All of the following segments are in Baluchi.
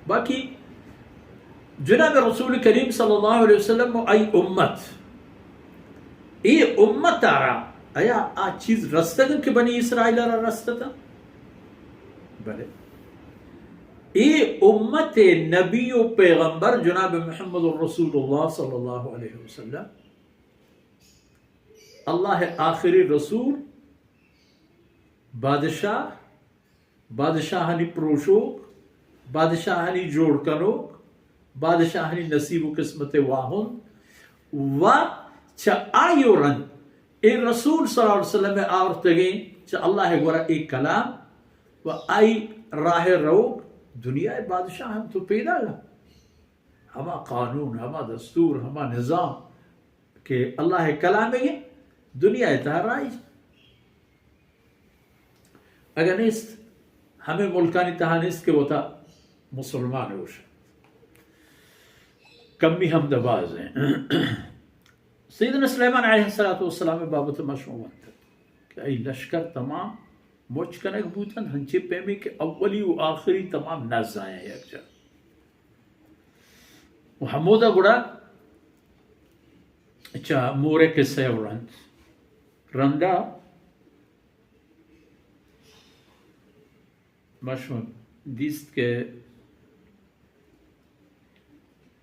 باقی جناب رسول کریم صلی اللہ علیہ وسلم و ای امت، ای امت آرا آیا آ چیز رستگن کہ بنی اسرائیل را رستتا؟ بلے، ای امت نبی و پیغمبر جناب محمد رسول اللہ صلی اللہ علیہ وسلم، اللہ آخری رسول، بادشاہ، بادشاہانی پروشوک، بادشاہانی جوڑ کنوک، بادشاہانی نصیب و قسمت واہند و چہ آئی و رند اے رسول صلی اللہ علیہ وسلم آورتگیں چہ اللہ گورا اے کلام و آئی راہ روک دنیا بادشاہ ہم تو پیدا گا۔ ہما قانون، ہما دستور، ہما نظام کہ اللہ کلام گے دنیا تہا رائج۔ اگہ نیست، ہمے ملکانی تہا نیست کہ وتا مسلمان گوش، کمی ہم دباز ہیں۔ سیدنا سلیمان علیہ الصلوۃ والسلام بابت ما شما وانت کہ ای لشکر تمام مچ کنگ بوتن، ہنچے پیمے کہ اولی و آخری تمام نزایاں یک جا۔ و ہمودا گڑا چہ مورے قصہ و رند، رندا ما شما دیست کہ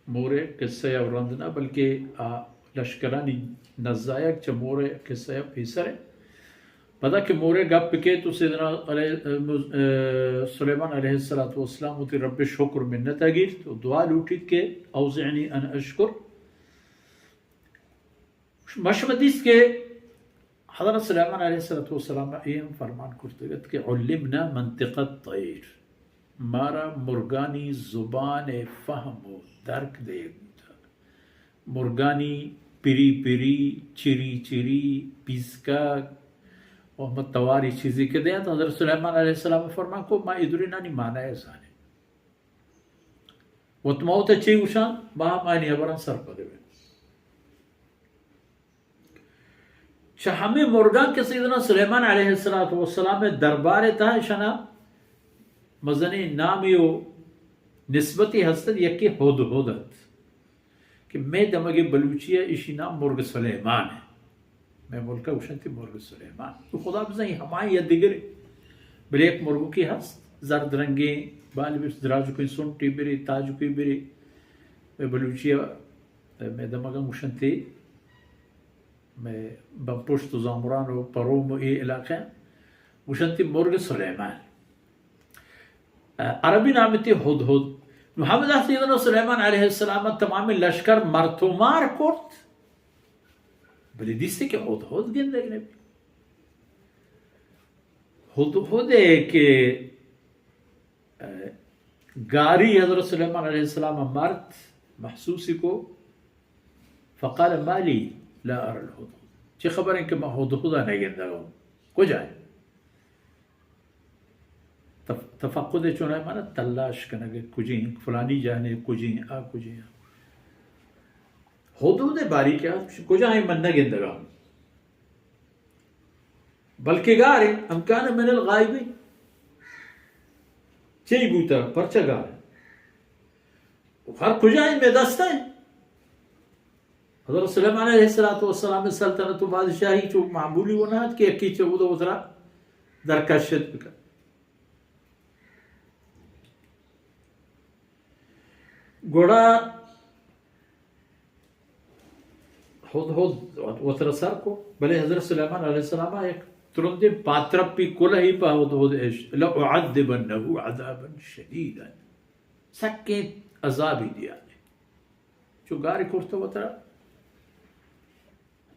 مورے قصہ ء رند نہ، بلکہ آ لشکرانی نزایگ چہ مورے قصہ ء پیسر ء۔ پدا کہ مورے گپ کیت تو سیدنا علیہ، سلیمان علیہ الصلوۃ والسلام وتی رب شکر منت ء گیرت و دعا لوٹیت کہ اوزعنی ان اشکر۔ مشمہ دیست کہ حضرت سلیمان علیہ الصلوۃ والسلام ء اے ہم فرمان کرتگ ات کہ علمنا منطق الطیر، مارا مرگانی زبان ء فہم و درک دیگ بوتگ۔ مرگانی پری پری، چری چری، پیسکگ و ہمہ تواری چیزے کہ دینت، حضرت سلیمان علیہ السلام فرمان کو ما ادرینانی معنی ء زانیں۔ وت ما وت ء چے گوشاں، ما ہم آیانی ہبراں سرپد بیں۔ چہ ہمے مرگاں کہ سیدنا سلیمان علیہ الصلوۃ والسلام ء دربار ء تہا اشانا مزنیں نامے و نسبتے ہست ات، یکے ہدہد ات کہ مئے دمگ ء بلوچی ء اشی نام مرگ سلیمان ء۔ مئے ملک ء گوشنتی مرگ سلیمان۔ تو خدا بزاں اے ہمائی یا دگرے۔ بلے یک مرگوکے ہست، زرد رنگیں، بال بس دراجوکیں سنٹے برے، تاجوکے برے۔ مئے بلوچی ء مئے دمگاں گوشنتی، مئے بمپشت و زامران و پروم و اے علاقہ گوشنتی مرگ سلیمان۔ عربی نام تی ہدہد۔ نو ہمدا سیدنا سلیمان علیہ السلام تمام لشکر مرتومار کرت، بلے دیستی کہ ہدہد گندگ نبی۔ ہدہد ء کہ، ء، گاری حضرت سلیمان علیہ السلام ء مرت محسوسی کو، فقال ما لی لا اری الہدہد۔ چی خبر انت کہ من ہدہد ء نہ گندگ ء؟ کجا انت؟ تف-، تفقد ء چوناہا مانا تلاش کنگ ء، کجیں، فلانی جاہ نے کجیں، آ کجیں۔ ہدہد ء باریک ء کجا انت من نہ گندگ ء۔ بلکہ گار انت، ام کان من الغائبین۔ چی بوتا؟ پرچہ گار انت؟ ہر کجا انت مئے دست ء انت۔ حضرت سلیمان علیہ الصلوۃ والسلام ء سلطنت و بادشاہی چو معمولی و نہ ات کہ یکے چہ اود و وترا درکشت بکن۔ گڑا ہدہد وترا سر کو، بلے حضرت سلیمان علیہ السلام ء یک ترندیں پاترپی کلہی پہ ہدہد اشت، لأعذبنہ عذابا شدیدا، سکیں عذابی دیانے۔ چو گاری کرتہ وترا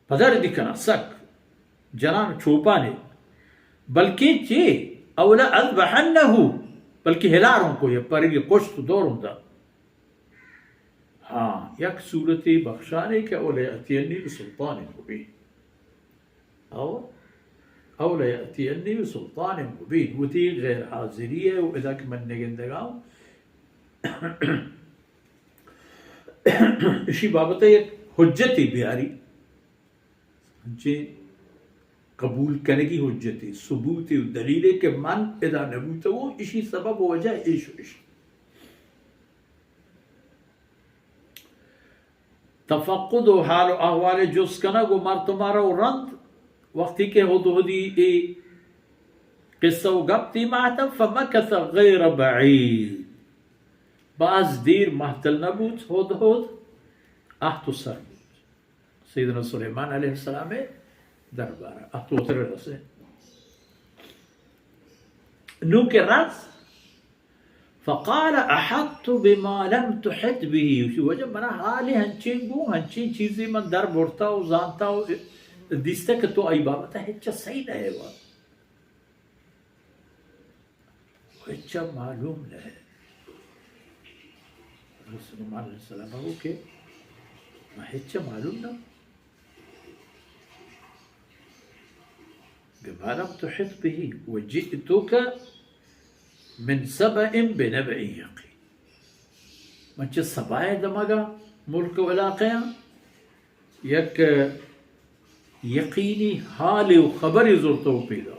پدر دی کناں سک جنان چوپانے، بلکیں چے؟ او لأذبحنہ، بلکہ ہلاروں کو یا پرگی کشت و دوروں دا۔ ہاں، یک صورتے بخشانے کہ او لیأتینی بسلطان مبین۔ او، او لیأتینی بسلطان مبین۔ وتی غیر حاضری ء و ادا کہ من نگندگاں، اشی بابت ء یک حجتے بیاری، انچیں قبول کنگی حجتے، ثبوتے و دلیلے کہ من ادا نبوتگوں، اشی سبب و وجہ ایش و ایش۔ تفقد و حال و احوال جست کنگ و مردمارا و رند، وقتی کہ ہدہدی اے قصہ و گپ دیما اتاں، فمکث غیر بعید، باز دیر مہتل نبوت، ہدہد اہت و سر بوت سیدنا سلیمان علیہ السلام دربارا، اہت و تر رسے. نوں کہ رس، فقال احطت بما لم تحط به، وشی واجہ منا حالے ہنچیں گوں، ہنچیں چیزے من در برتا و زانتا و دیستا کہ تو آئی بابتا ہچ سہی نہ ئے وا، ہچ معلوم نہ ئے. سلیمان علیہ السلام گو کہ ما ہچ معلوم نہ بما لم تحط به وجئتك من سبأ بنبأ يقين. من چہ سبا ءِ دمگا، ملک و علاقہ ءَ، یک یقینی حالے و خبرے زرتہ و پیدا